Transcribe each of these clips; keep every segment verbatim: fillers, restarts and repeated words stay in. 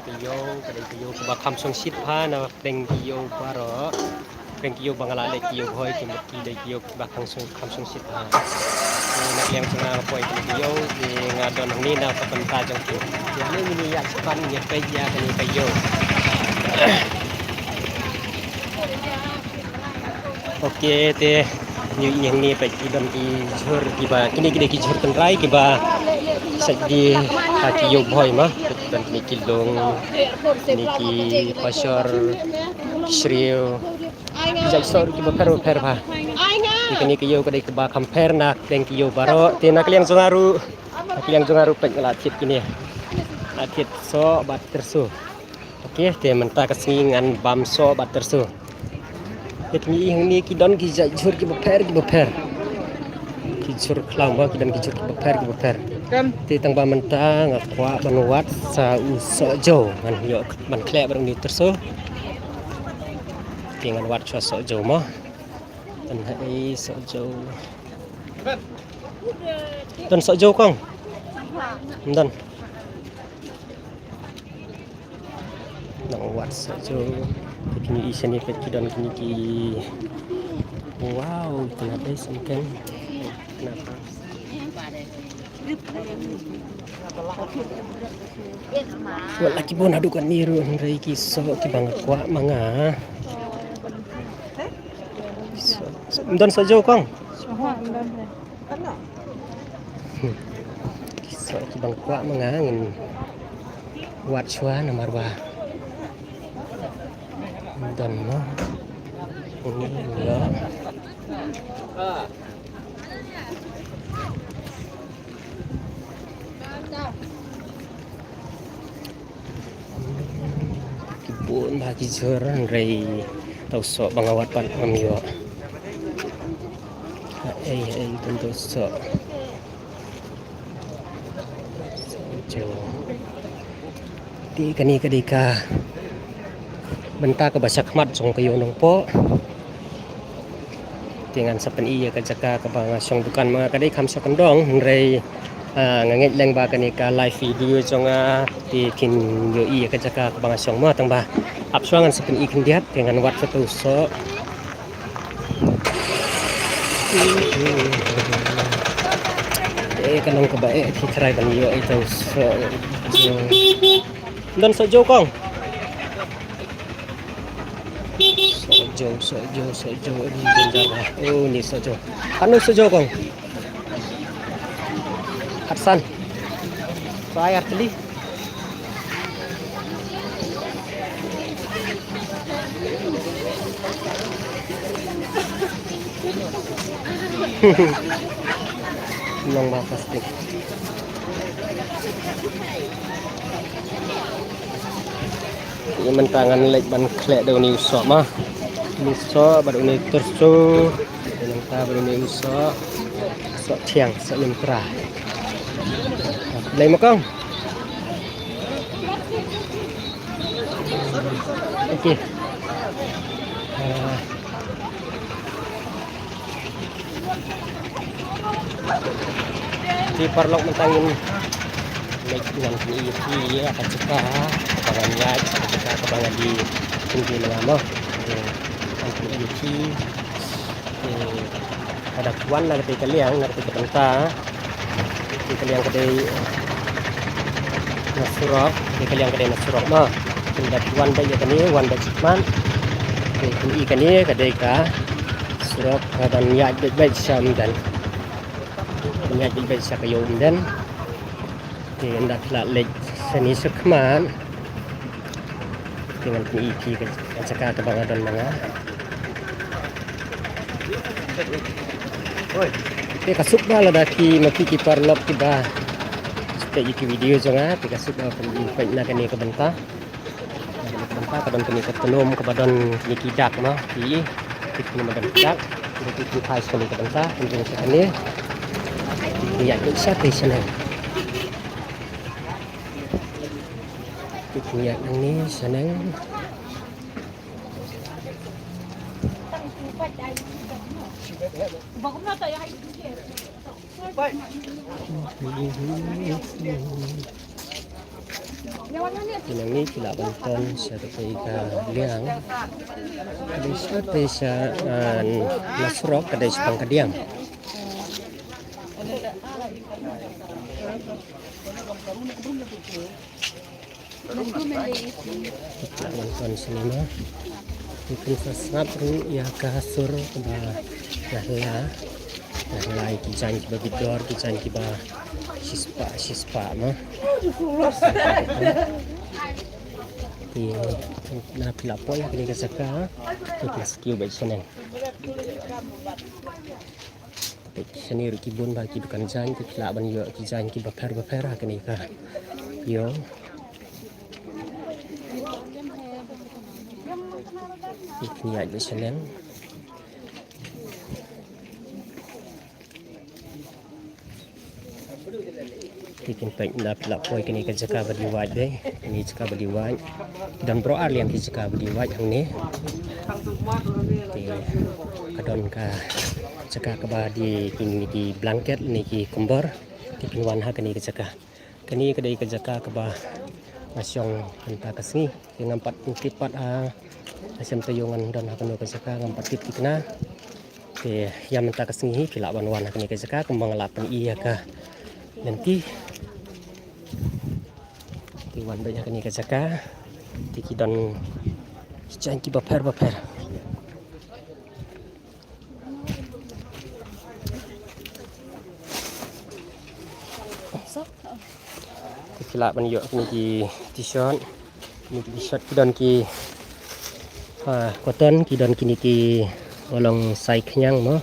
Ïew, ka dei ka ïew kaba kham shongshit bha na pdeng ki ïew baroh. Pdeng ki ïew ba nga la leit ki ïew Bhoi ki mut ki dei ki ïew ba kham shong, kham shongshit bha. Te na ka liang jong nga nga poi kane ka ïew, te nga don hangne na ka bynta jong ki. Te hangne ngin ïa span ngin peit ïa kane ka ïew. Ok, te ngi ïa ngi peit ki don ki jhur kiba, kine ki dei ki jhur tynrai kiba shait die ha ki ïew Bhoi ma. Don kine ki lung, kine ki pashor, ki shriew, ki jait sor kiba pher ba pher bha. Te kane ka ïew ka dei kaba kham pher na pdeng ki ïew baroh. Te na ka liang jong nga ruh, na ka liang jong nga ruh peit nga la thied kine. La thied soh bad tyrso. Ok, te mynta ka sngi ngan bam soh bad tyrso. Te ngi ïa ngi ki don ki jait jhur kiba pher kiba pher. Ki jhur khlaw ba ki don ki jhur kiba pher kiba pher. Te tang ba mynta nga kwah ban wad sa u soh jew, ngan ïoh ban khleh bad une u tyrso. Te ngan wad shuwa soh jew mo. Tang ha ei soh jew. Don soh jew kong? Don. Nang wad soh jew. Kine i shane peit ki don kine ki. Wow, tena dei sengkeng. Kenapa? Wat laki bon haduh kane ruh hynrei ki soh kiba nga kwah ma nga. Soh, soh, don soh jew kong? Ki soh kiba nga kwah ma nga ngin wad shuwa namar ba don mo. Ngin ïoh. Ki bun bha ki jhur hynrei tau soh ba nga wad pat ngam ïoh. Ei ei tau soh. Te kane ka dei ka bynta kaba shakhmat jong ka ïew Nongpoh. Te ngan sa pyni ïa ka jaka kaba nga shong dukan ma nga ka dei kham sha kyndong hynrei, ah, nga ngeit leng ba kane ka live video jong nga te kin ïohi ïa ka jaka kaba nga shong ma tang ba ap shuwa ngan sa pyni khyndiat te ngan wad sha tu soh. Eh, ka long kaba eh, ki trai ban ïoh ito soh. Don soh jew kong. Soh jew, soh jew, soh jew, ni jynjar bha. Oh, ni soh jew. Katno soh jew kong? Katsan. Soh ai ar tylli. Long ba plastik. Ïa mynta ngan leit ban khleh da une u soh ma. Une u soh bad une u tyrso. Ïa mynta bad une u soh. Soh thiang, soh myntra. Lei ma kong. Ok. Ah. Te paralok mynta ngin leit ngan pyni ïa phi ïa ka jaka kaba ngan ïaid, ka jaka kaba ngan ïaid. Ngan pyni ïa phi. Te ka da wan na kata ka liang, na kata ka bynta. Te ka liang ka dei na surok, te ka liang ka dei na surok ma. Te da wan beit ïa kane, wan beit sha khmat. Te pyni kane ka dei ka surok ka ban ïaid beit beit sha Umden. Ban ïaid beit beit sha ka ïew Umden. Te ynda phi la leit shane sha khmat. Te ngan pyni ïa phi ka jaka kaba nga don ma nga. Te ka suk ba lada ki ma phi ki paralok kiba peit ïa ki video jong nga, te ka suk ba phin peit na kane ka bynta. Kane ka bynta ka don kane ka tnum kaba don kine ki dak ma, ki, ki tnum ba don ki dak. Te ki phai sha kane ka bynta, phin jong sha kane. Ki ïaid sha te shaneng. Ki ïaid nangne shaneng. Te nangne phi lah ban ton sha katei ka liang. Ka dei sha, ka dei sha, ah, na surok, ka dei shaphang ka diang. Phi lah ban ton shane mo. Phin sa sngap ruh ïa ka sur kaba nga la, nga la ïa ki jaiñ kiba bit dor, ki jaiñ kiba shispah shispah mo. Te na phi lah poi ha kane ka jaka, te phi lah sa kiew beit shaneng. Te shane ruh ki bun bha ki dukan jaiñ, te phi lah ban ïoh ki jaiñ kiba pher bapher ha kane ka ïong. Te phin ïaid beit shaneng. Te kin peit, na phi lah poi kane ka jaka ba dei wait dei, kane jaka ba dei wait. Don baroh ar liang ki jaka ba dei wait hangne. Te ka don ka jaka kaba dei kine ki blanket ne ki kombor. Te phin wan ha kane ka jaka. Kane ka dei ka jaka kaba nga shong mynta ka sngi. Te ngam pat tip pat ha, ha shem taïew ngan don ha kano ka jaka, ngam pat tip thikna. Te ïa mynta ka sngi hi phi lah ban wan ha kane ka jaka kumba nga la pyni ïa ka lynti. Te wan beit ha kane ka jaka. Te ki don ki jaiñ kiba pher bapher. Te phi lah ban ïoh kine ki t-shirt. Kine ki t-shirt ki don ki, ah, cotton, ki don kine kiba long size khñiang mo.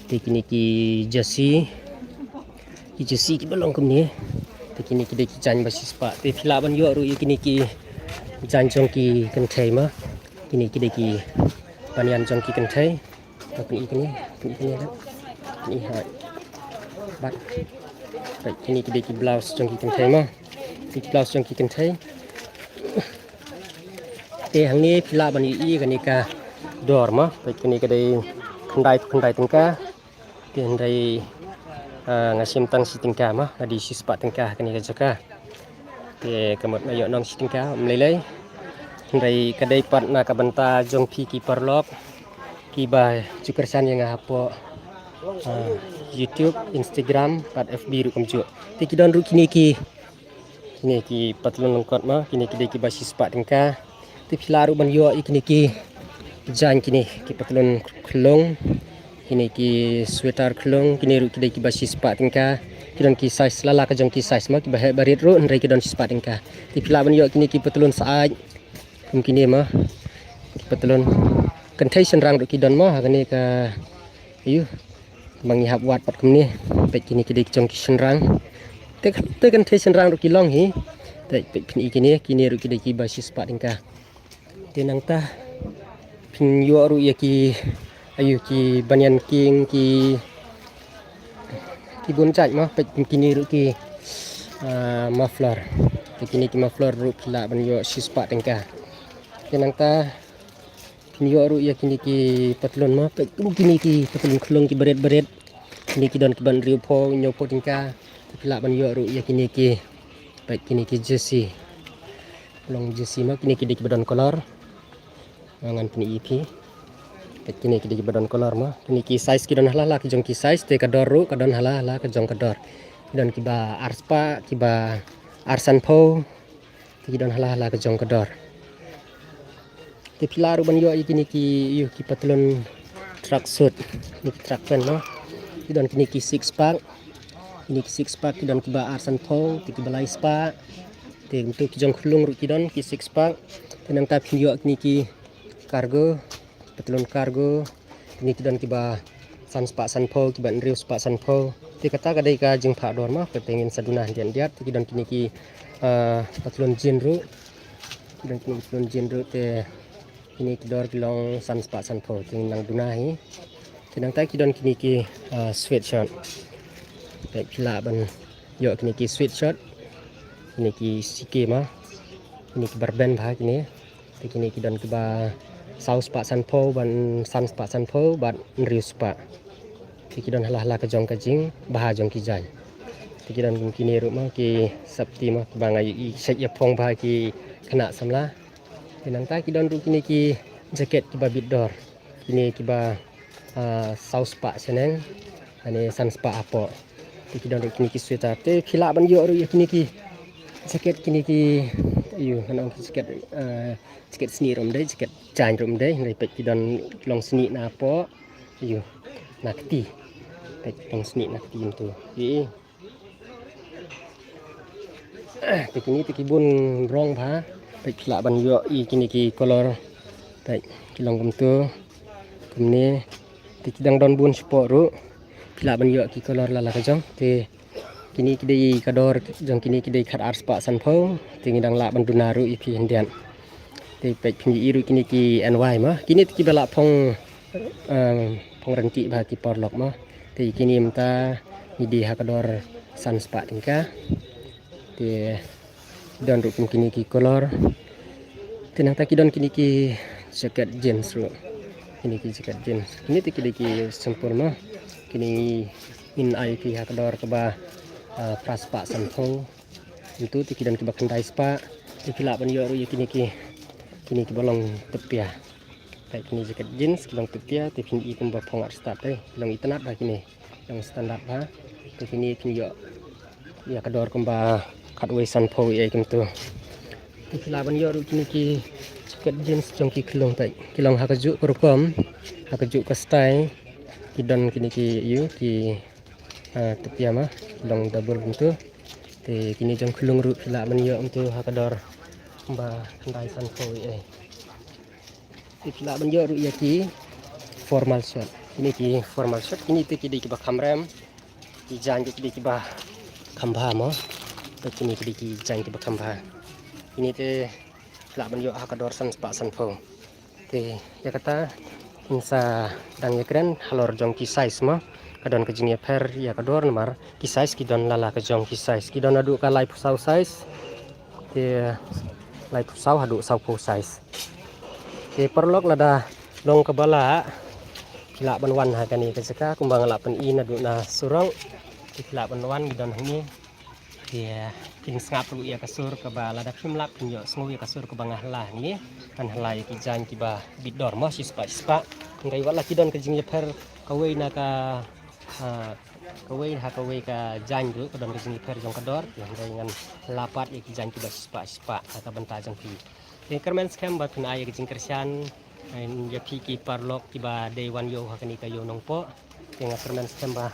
Te kine ki jersey, ki jersey kiba long kumne. Te kine ki dei ki jaiñ ba shispah. Te phi lah ban ïoh ruh ïa kine ki jaiñ jong ki kynthei mo. Kine ki dei ki banian jong ki kynthei. Ka pyni kine, pyni kine, pyni ha. Bad peit, kine ki dei ki blouse jong ki kynthei mo. Ki blouse jong ki kynthei. Te hangne phi lah ban ïohi kane ka dor mo. Peit, kane ka dei khyndai, khyndai tyngka. Te hynrei, ah, nga shim tang shi tyngka mo, nga dei shispah tyngka kane ka jaka. Te ka mut nga ïoh nong shi tyngka, ym lei lei. Hynrei ka dei pat na ka bynta jong phi ki paralok kiba ju kyrshan ïa nga hapoh, ah, YouTube, Instagram bad F B ruh kumjuh. Te ki don ruh kine ki, kine ki patlun lyngkot mo, kine ki dei kiba shispah tyngka. Te phi lah ruh ban ïoh ïa kine ki jaiñ, kine ki patlun khlung, kine ki sweater khlung, kine ruh ki dei kiba shispah tyngka. Ki don ki size, la la ka jong ki size mo, kiba heh barit ruh hynrei ki don shispah tyngka. Te phi lah ban ïoh kine ki patlun syaid kum kine mo. Ki patlun kynthei shynrang ruh ki don mo ha kane ka, aiu, ma ngi hap wad pat kumne. Peit, kine ki dei ki jong ki shynrang. Te, te kynthei shynrang ruh ki long hi. Te peit, phin i kine, kine ruh ki dei kiba shispah tyngka. Te nangta phin ïoh ruh ïa ki, aiu, ki banian king, ki, ki bun jait mo, peit, kine ruh ki, ah, muffler. Te kine ki muffler ruh phi lah ban ïoh shispah tyngka. Te nangta phin ïoh ruh ïa kine ki patlun mo, peit, kine ki patlun khlung ki barit barit. Kine ki don kiba hynriewphew, hynñiewphew tyngka. Te phi lah ban ïoh ruh ïa kine ki, peit, kine ki jersey. Long jersey mo, kine ki dei kiba don kolor. Ngan pyni ïa phi. Peit, kine ki dei kiba don kolor mo. Kine ki size ki don hala hala ki jong ki size, te ka dor ruh ka don hala hala ka jong ka dor. Ki don kiba arspah, kiba arsanphew. Te ki don hala hala ka jong ka dor. Te phi lah ruh ban ïoh ïa kine ki, ïa ki patlun track suit, kine ki track pant mo. Ki don kine ki six pack. Kine ki six pack ki don kiba arsanphew, te kiba laispah. Te kumta ki jong khlung ruh ki don ki six pack. Te nangta phin ïoh kine ki cargo, patlun cargo. Kine ki don kiba sanspah sanphew, kiba hynriewspah sanphew. Te kata ka dei ka jingphah dor mo, kata ngin sa duna hyndiat hyndiat. Te ki don kine ki, ah, patlun jean ruh. Ki don kine ki patlun jean ruh, te kine ki dor ki long sanspah sanphew, te ngin nang duna hi. Te nangta ki don kine ki, ah, sweatshirt. Te phi lah ban ïoh kine ki sweatshirt. Kine ki sike mo. Kine kiba rben bha kine. Te kine ki don kiba sawspah sanphew, ban sanspah sanphew, bad hynriewspah. Te ki don hala hala ka jong ka jingbha jong ki jaiñ. Te ki don kum kine ruh mo ki sopti mo kiba nga ïohi shait ïa phong bha ki khynnah samla. Te nangta ki don ruh kine ki jacket kiba bit dor. Kine kiba, ah, saw spah shaneng, ane san spah hapoh. Te ki don ruh kine ki sweater. Te phi lah ban ïoh ruh ïa kine ki jacket, kine ki, ïu, ngan ong ki jacket, ah, jacket snieh ruh ym dei, jacket jaiñ ruh ym dei, hynrei peit ki don long snieh na hapoh, ïu, na kti. Peit long snieh na kti kumtu. Ïohi. Te kine te ki bun rong bha. Peit phi lah ban ïoh ïa kine ki color. Peit ki long kumtu, kumne. Te ki dang don bun shapoh ruh. Phi lah ban ïoh ki color la la ka jong. Te kine ki dei ka dor jong kine ki dei khat ar spah sanphew. Te ngi dang lah ban duna ruh ïa phi hyndiat. Te peit phin ïohi ruh kine ki N Y mo. Kine te kiba lah phong, em, phong ryntih bha ki paralok mo. Te kine mynta ngi die ha ka dor san spah tyngka. Te don ruh kum kine ki color. Te nangta ki don kine ki jacket jeans ruh. Kine ki jacket jeans. Kine te ki dei ki simple mo. Kine ngin ai phi ha ka dor kaba, ah, phra spah sanphew. Kumtu te ki don kiba khyndai spah. Te phi lah ban ïoh ruh ïa kine ki, kine kiba long tepia. Peit kine jacket jeans ki long tepia, te phin i kumba phong ar stad te ki long itynnad bha kine. Long standard bha. Te kine phin ïoh ïa ka dor kumba khatwei sanphew ïa kumtu. Te phi lah ban ïoh ruh kine ki jacket jeans jong ki khyllung te ki long ha kajuh ka rukom, ha kajuh ka style. Ki don kine ki, ïu, ki, ah, tepia mo, ki long double kumtu. Te kine jong khyllung ruh phi lah ban ïoh kumtu ha ka dor kumba khyndai sanphew ïa. Te phi lah ban ïoh ruh ïa ki formal shirt. Kine ki formal shirt, kine te ki dei kiba kham rem. Ki jaiñ ki dei kiba kham bha mo. Te kine ki dei ki jaiñ kiba kham bha. Kine te phi lah ban ïoh ha ka dor san spah sanphew. Te ïa kata ngin sa dang ïakren halor jong ki size mo. Ka don ka jingïapher ïa ka dor namar ki size ki don la la ka jong ki size. Ki don naduh ka laiphew saw size. Te laiphew saw haduh sawphew size. Te paralok lada long kaba lah, phi lah ban wan ha kane ka jaka kumba nga lah pyni naduh na surok. Te phi lah ban wan, ki don hangne. Te kin sngap ruh ïa ka sur kaba lada phim lap phin ïohsngew ïa ka sur kaba nga hala hangne. Ngan hala ïa ki jaiñ kiba bit dor mo, shispah shispah. Hynrei wat la ki don ka jingïapher kawei na ka, ah, kawei ha kawei ka jaiñ ruh ka don ka jingïapher jong ka dor. Te hynrei ngan hala pat ïa ki jaiñ kiba shispah shispah ha ka bynta jong phi. Te kyrmen skhem ba phin ai ïa ka jingkyrshan, eh, ïa phi ki paralok kiba dei wan ïew ha kane ka Ïew Nongpoh. Te nga kyrmen skhem ba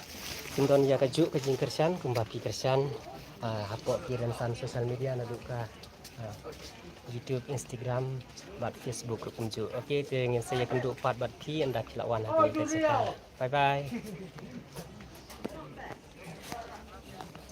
phin don ïa kajuh ka jingkyrshan kumba phi kyrshan, ah, hapoh ki rynsan social media naduh ka, ah, YouTube, Instagram bad Facebook ruh kumjuh. Ok, te ngin sa ïakynduh pat bad phi ynda phi lah wan ha kane ka jaka. Bye bye.